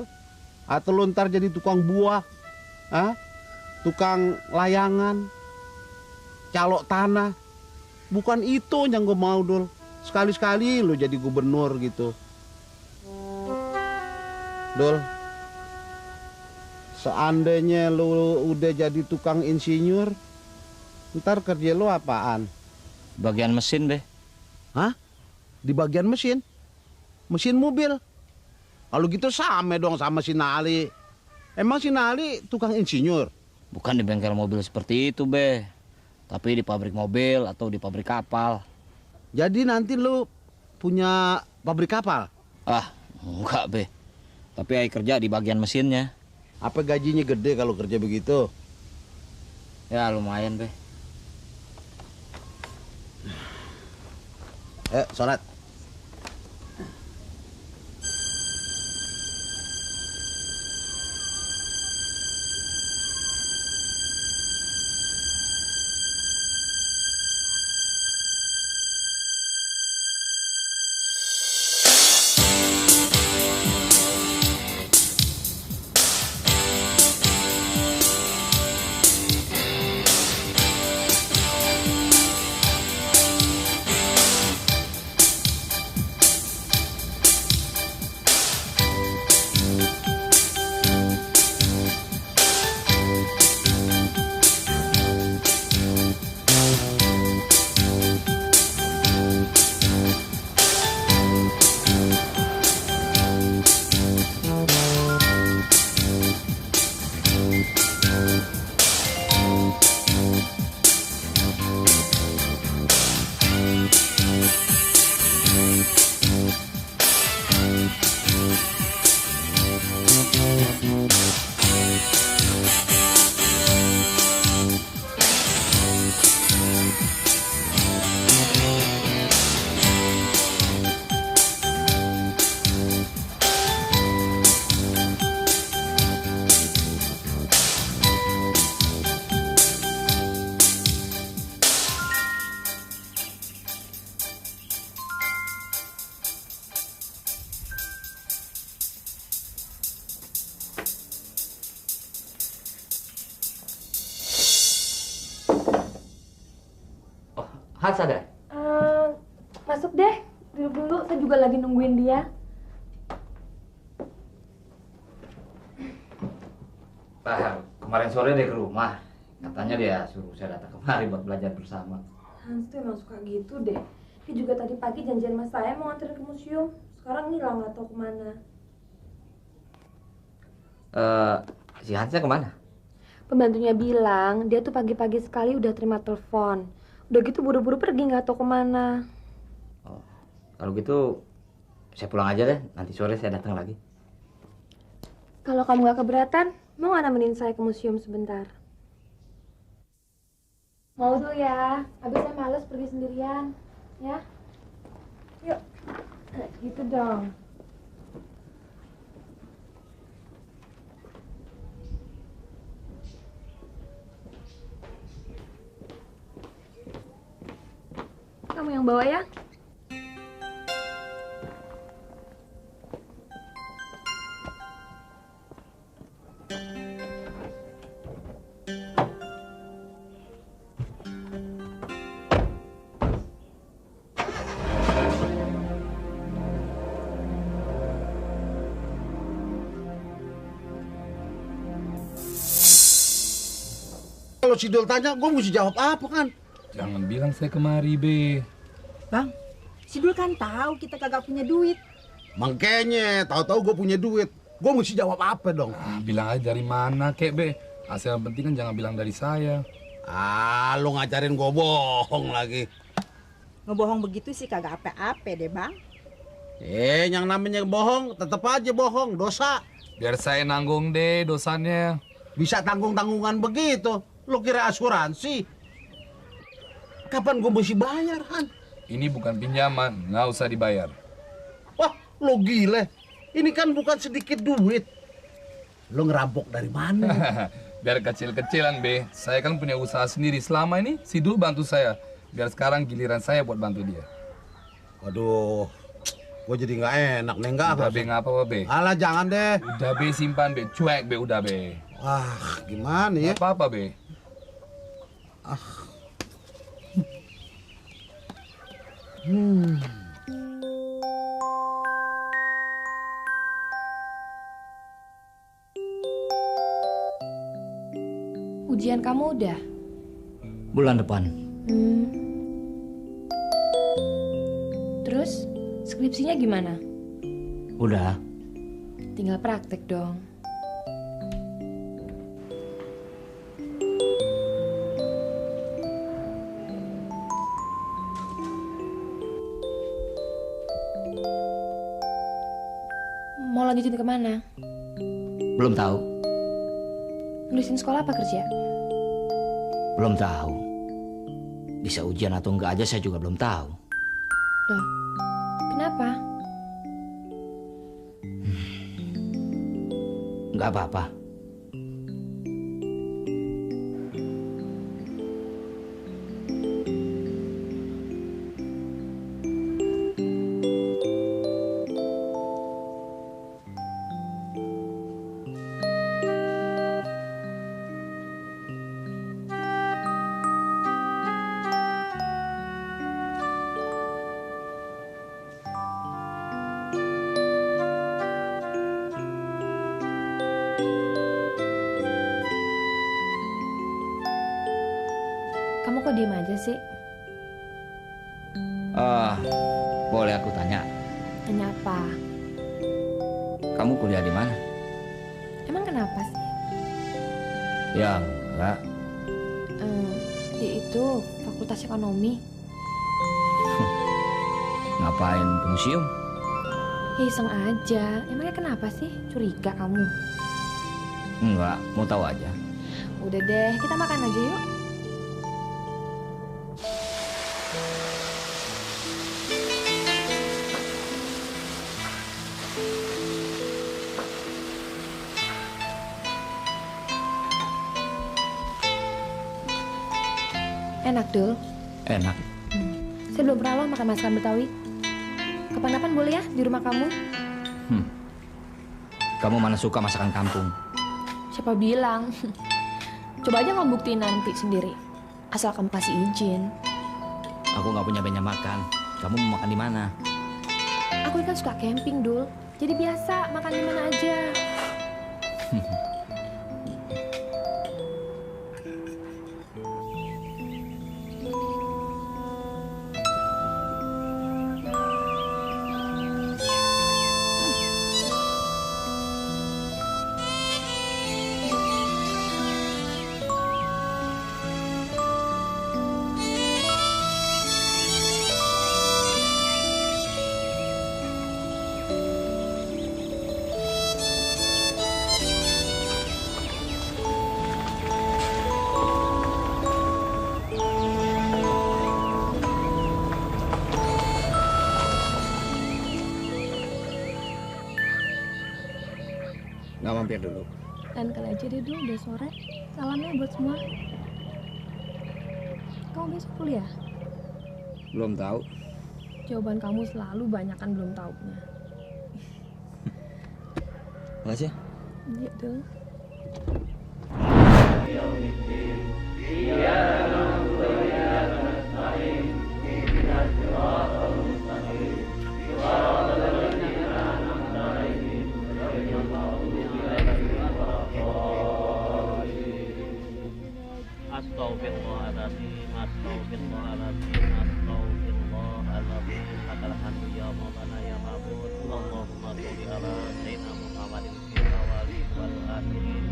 atau lo ntar jadi tukang buah, hah? Tukang layangan, calok tanah. Bukan itu yang gue mau, Dul. Sekali-sekali lo jadi gubernur gitu. Dul, seandainya lo udah jadi tukang insinyur, ntar kerja lo apaan? Bagian mesin, be. Hah? Di bagian mesin? Mesin mobil? Kalau gitu sama dong sama si Nali. Emang si Nali tukang insinyur? Bukan di bengkel mobil seperti itu, be. Tapi di pabrik mobil atau di pabrik kapal. Jadi nanti lo punya pabrik kapal? Ah, enggak, be. Tapi saya kerja di bagian mesinnya. Apa gajinya gede kalau kerja begitu? Ya lumayan, be. Sholat. Hans ada? Masuk deh, duduk dulu. Saya juga lagi nungguin dia. Kemarin sore dia ke rumah. Katanya dia suruh saya datang kemari buat belajar bersama. Hans tuh emang suka gitu deh. Dia juga tadi pagi janjian sama saya mau nganterin ke museum. Sekarang ngilang nggak tahu kemana. Si Hansnya kemana? Pembantunya bilang dia tuh pagi-pagi sekali udah terima telepon. Udah gitu buru-buru pergi nggak tahu kemana. Oh, kalau gitu saya pulang aja deh. Nanti sore saya datang lagi. Kalau kamu nggak keberatan, mau nggak nemenin saya ke museum sebentar? Mau tuh ya. Habis saya males pergi sendirian. Ya? Yuk. Gitu dong. Kamu yang bawa ya? kalau si Dul tanya, gue mesti jawab apa kan? Jangan bilang saya kemari, Be. Bang, si Dul kan tahu kita kagak punya duit. Makanya, tahu-tahu gue punya duit. Gue mesti jawab apa dong? Bilang aja dari mana, kek, Be. Asal yang penting kan jangan bilang dari saya. Lu ngajarin gue bohong lagi. Ngebohong begitu sih kagak apa-apa deh, Bang. Yang namanya bohong, tetap aja bohong, dosa. Biar saya nanggung deh dosanya. Bisa tanggung-tanggungan begitu. Lu kira asuransi? Kapan gue mesti bayar, Han? Ini bukan pinjaman, nggak usah dibayar. Wah, lo gile. Ini kan bukan sedikit duit. Lo ngerampok dari mana? Biar kecil-kecilan, Be. Saya kan punya usaha sendiri. Selama ini si Dul bantu saya. Biar sekarang giliran saya buat bantu dia. Waduh, gue jadi nggak enak nih, nggak Udah, Be, nggak apa-apa, Be. Alah, jangan deh. Udah, Be, simpan, Be. Cuek, Be, udah, Be. Wah, gimana ya? Nggak apa-apa, Be. Ujian kamu udah? Bulan depan. Terus, skripsinya gimana? Udah. Tinggal praktek dong. Mau lanjutin kemana? Belum tahu. Nulisin sekolah apa kerja? Belum tahu. Bisa ujian atau enggak aja saya juga belum tahu. Loh, kenapa? Enggak apa-apa. Kamu kok diem aja sih? Boleh aku tanya? Tanya apa? Kamu kuliah di mana? Emang kenapa sih? Ya, enggak. Di itu Fakultas Ekonomi. Ngapain ke museum? Ya iseng aja. Emangnya kenapa sih? Curiga kamu? Enggak, mau tahu aja. Udah deh, kita makan aja yuk. Enak, Dul. Enak. Saya belum pernah loh makan masakan Betawi. Kapan-kapan boleh ya di rumah kamu? Kamu mana suka masakan kampung? Siapa bilang? Coba aja kamu buktiin nanti sendiri. Asal kamu kasih izin. Aku nggak punya banyak makan. Kamu mau makan di mana? Aku kan suka camping, Dul. Jadi biasa makan di mana aja. Nggak mampir dulu. Dan kali aja deh dulu, udah sore. Salamnya buat semua. Kamu besok kuliah? Belum tahu. Jawaban kamu selalu banyak kan belum taunya. Makasih ya. Iya, Dul. Astagfirullahaladzim, astagfirullahaladzim, astagfirullahaladzim. Lakal hamdu ya maulana ya ma'bud. Allahumma sholli ala sayyidina Muhammadin fil awwalin wal akhirin.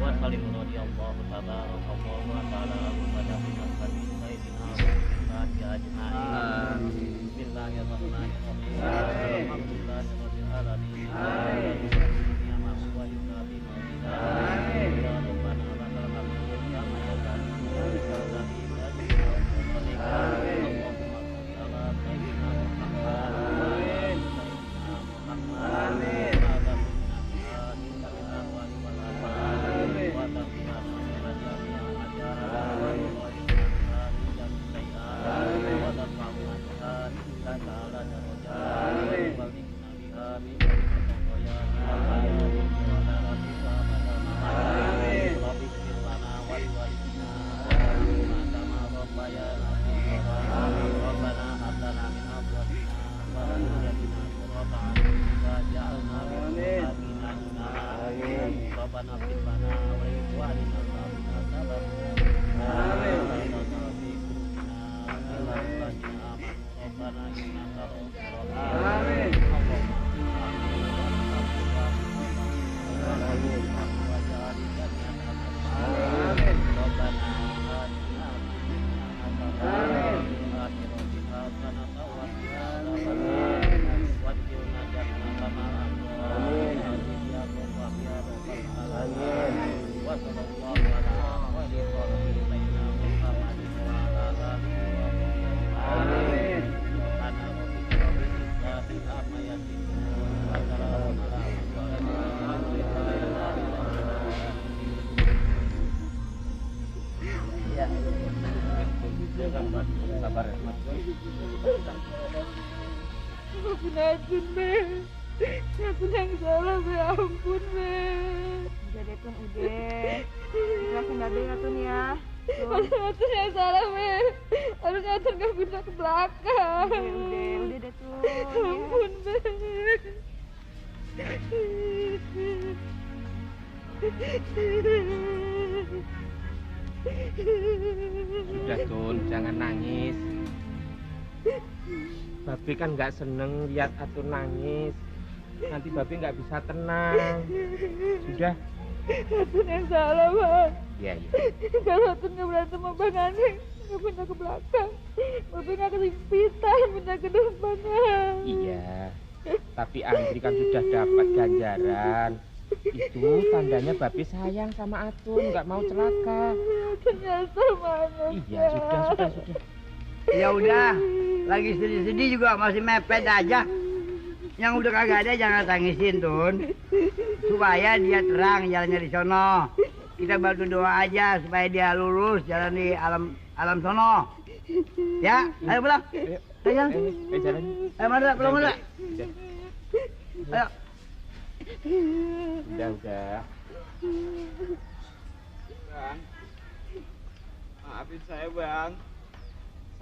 Wa sallim radhiyallahu tabarakallahu wa ta'ala kepada sayyidina Muhammad ajma'in. Bismillahirrahmanirrahim. Alhamdulillahirabbil alamin. Ya ma'bud wa yukarim. Ya rabbana lakal hamdu kama yanbaghi. Maafin Atun, Be. Atun yang salah, Be. Ampun, Be. Udah deh, Tun, udah. Ikhlasin Babe ya, Tun, ya. Atun yang salah, Be. Harusnya Atun gak pindah ke belakang. Udah deh, Tun. Ampun, Be. Sudah, Tun, jangan nangis. Babe kan nggak seneng lihat Atun nangis. Nanti Babe nggak bisa tenang. Sudah. Atun yang salah, Bang. Iya. Kalau Atun nggak berantem sama Bang Aneh, nggak pindah ke belakang. Babe nggak kelimpitan, pindah ke depan. Iya. Tapi Andri kan sudah dapat ganjaran. Itu tandanya Babe sayang sama Atun, nggak mau celaka. Atun nyesel banget. Iya, sudah. Ya udah, lagi sedih-sedih juga masih mepet aja. Yang udah kagak ada jangan tangisin, Tun. Supaya dia terang jalannya di sono. Kita bantu doa aja supaya dia lurus jalan di alam sono. Ya, ayo pulang. Ayo jalan. Ayo Madra, pulang Madra. Ayo. Udah. Bang, maafin saya, Bang.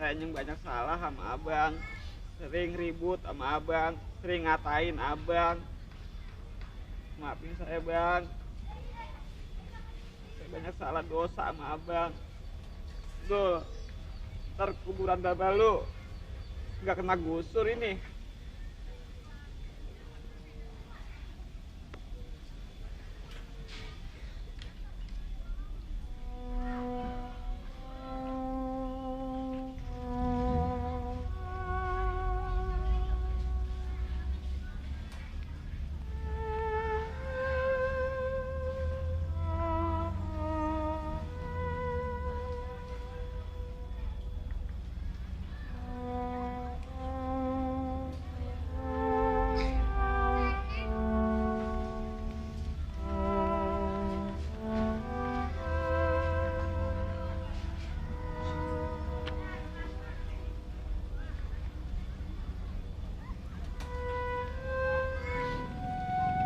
Saya yang banyak salah sama abang, sering ribut sama abang, sering ngatain abang. Maafin saya, Bang. Saya banyak salah dosa sama abang. Tuh, ntar kuburan Baba lu nggak kena gusur ini.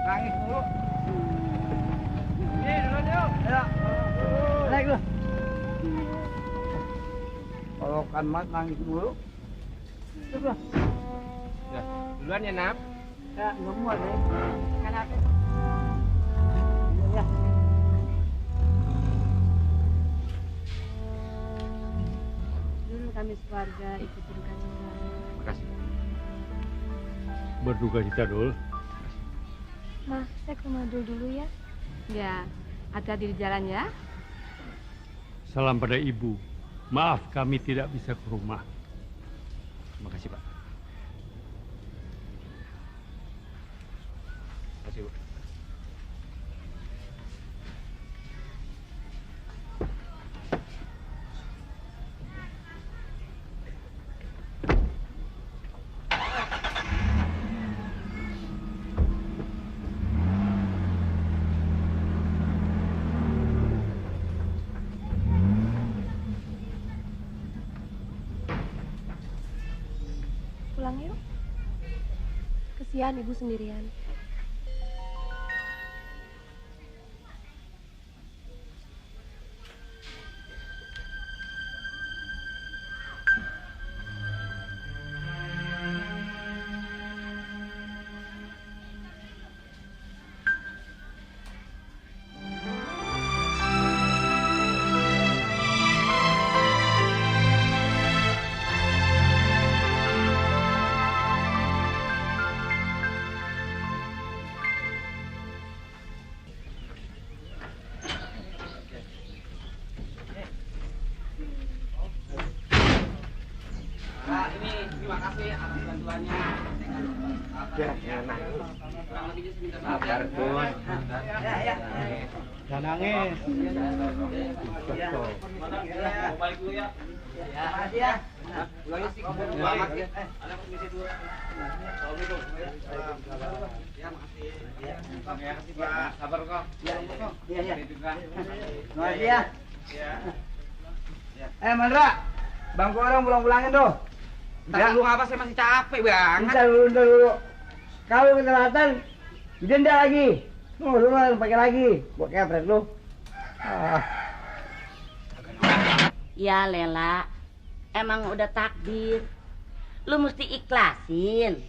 Nangis mulu. Nih, duluan yuk. Ya. Naik lu. Kalau kan mat nangis mulu. Coba. Ya, duluan ya, Nap. Ya, belum muat ya. Kenapa? Ya. di surga ikut berduka cita. Makasih. Berduka cita, Dul. Ma, saya ke rumah dulu ya. Ya, hati-hati di jalan ya. Salam pada Ibu. Maaf kami tidak bisa ke rumah. Terima kasih, Pak. Terima kasih, Bu. Pulang yuk. Kesian ibu sendirian. Terima kasih atas bantuannya. Kurang lebihnya sebentar. Sabar, Tun. Jangan nangis. Balik dulu ya. Ya, makasih ya. Pulangnya sih. Selamat ya. Ada permisi dulu. Assalamualaikum. Ya, makasih. Ya, makasih Pak. Sabar kok. Ya, iya. Makasih ya. Ya. Mandra, bangku orang pulang-pulangin tuh. Ntar dulu ngapa, saya masih capek banget. Ntar dulu. Kalau ketelatan, denda lagi. Lu mah pakai lagi. Buat kepret lu. Ya Lela, emang udah takdir. Lu mesti ikhlasin.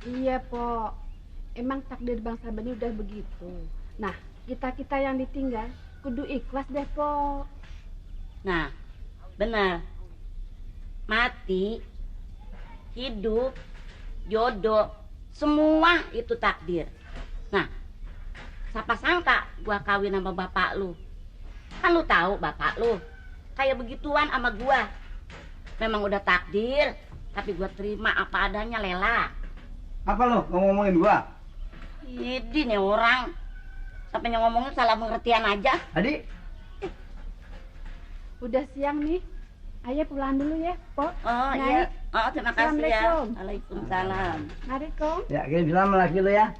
Iya, Po. Emang takdir Bang Sabeni udah begitu. Nah, kita-kita yang ditinggal kudu ikhlas deh, Po. Nah, benar. Mati, hidup, jodoh, semua itu takdir. Nah, siapa sangka gua kawin sama bapak lu. Kan lu tahu bapak lu kayak begituan sama gua. Memang udah takdir, tapi gua terima apa adanya, Lela. Apa lu ngomongin gua? Ini nih orang sampai ngomongnya salah pengertian aja. Adik, Udah siang nih. Ayo pulang dulu ya, Po. Oh iya. Oh, terima kasih ya. Waalaikumsalam. Mari, Kong. ya kirim salam laki lu ya.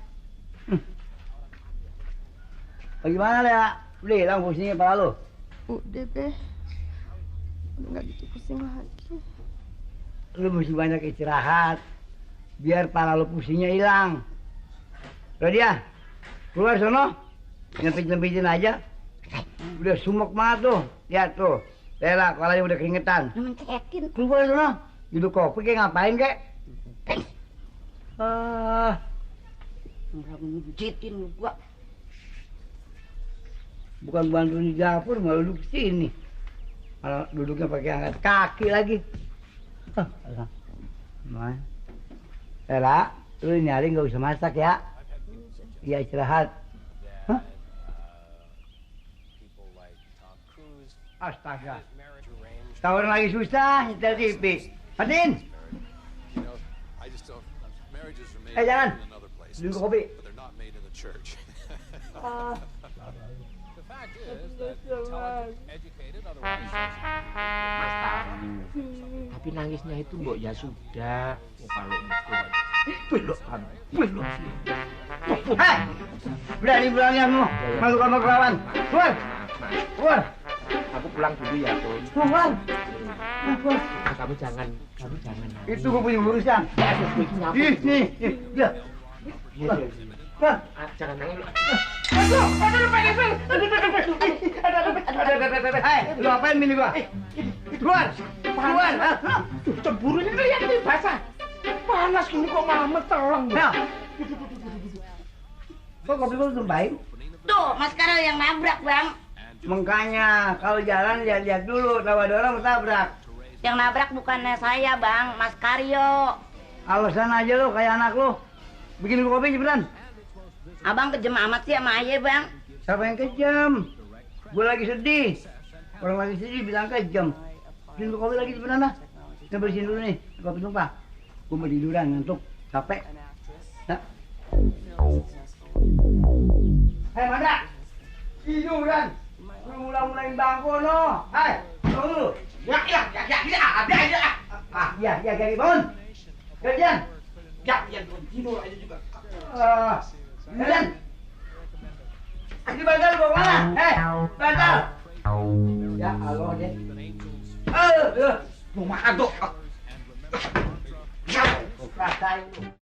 Bagaimana ya? Udah hilang pusingnya kepala lu? Udah deh. Udah nggak gitu pusing lagi. Lu mesti banyak istirahat. Biar kepala lu pusingnya hilang. Udah dia, keluar sono. Nyempit-nyempitin aja. Udah sumek banget tuh. Lihat tuh. Lela, kepalanya udah keringetan. Mencekin. Keluar sono. Duduk kopi kayak ngapain kek? Nggak ngejitin lu gua. Bukan bantu di dapur, malah duduk sini. Malah duduknya pakai angkat kaki lagi. Lela, lu nyari nggak usah masak ya? Iya istirahat. Hah? Astaga. Tahun lagi susah nyetel TV. Martin. Jangan. Duduk kopi. Tapi nangisnya itu mbok ya sudah. Kalau belok. Hei, berani bilangnya lu masuk kamar kelawan. Keluar. Aku pulang dulu ya, Tun. Keluar. Kamu jangan. Itu gue punya urusan. Nih. Ya. Jangan nangis lu. Hei, lu apain bini gua? Keluar. Cemburu ini lihat nih basah. Panas gini kok malah meteleng. Nah. Kok kopi gua tumpahin? Tuh, Mas Karel yang nabrak, Bang. Makanya kalau jalan lihat-lihat dulu, tahu ada orang tabrak. Yang nabrak bukannya saya, Bang, Mas Karyo. Alasan aja lo kayak anak lo. Bikin kopi cepetan. Abang kejam amat sih sama ayah, Bang. Siapa yang kejam? Gue lagi sedih. Orang lagi sedih bilang kejam. Bikin kopi lagi cepetan lah. Kita bersihin dulu nih, kopi tumpah. Gue mau tiduran, ngantuk, capek. Nah. Hei, Manda! Tiduran! Lu mulai-mulain bangku, no! Hai, tunggu dulu! Ya, Gary, bangun! Kerjaan! Tidur aja juga. Kerjaan! Ini bantal bawa mana? Hei, bantal! Ya, Allah deh. Mau makan tuh. Rasain lu.